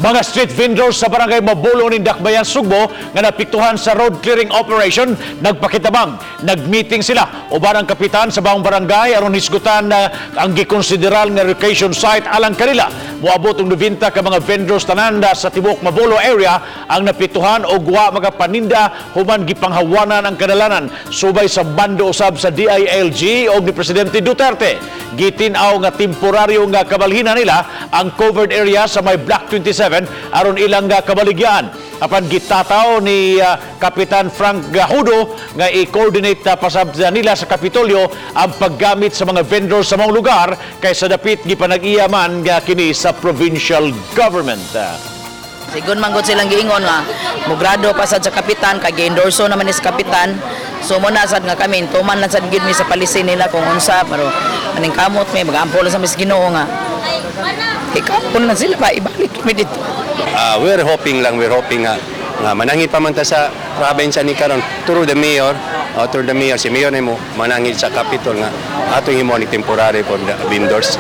Mga street vendors sa Barangay Mabolo ning Dakbayan, Sugbo nga napiktuhan sa road clearing operation nagpakitabang. Nagmeeting sila uban ang kapitan sa maong barangay aron hisgutan na ang gikonsiderar nga relocation site alang kanila. Moabot og 90 ka mga vendors tanan sa tibuok Mabolo area ang napiktuhan og wa makapaninda human gipanghawanan ang kadalanan subay sa bando usab sa DILG og ni Presidente Duterte. Gitin-aw nga temporaryo nga kabalhinan nila ang covered area sa may Block 27 aron ilang nga kabaligyaan. Apan gitataw ni Kapitan Frank Gajudo nga i-coordinate pasab nila sa Kapitolyo ang paggamit sa mga vendors sa maong lugar kay sa dapit gipanag-iya man nga kini sa provincial government. Sigon man gud silang giingon nga mugrado pa sad sa kapitan kay gi-endorso naman ni sa kapitan. So mo na sad nga kami tuman lang sad gid mi sa policy nila kung unsa, pero maningkamot mi, mag-ampo lang sa mis Ginoo nga ikampon lang sila ba ibalik mi dito. We're hoping lang, we're hoping nga manangit pa man ta sa province ni karon through the mayor, si mayor nimo manangit sa Capitol nga atong himo ni temporary for the vendors.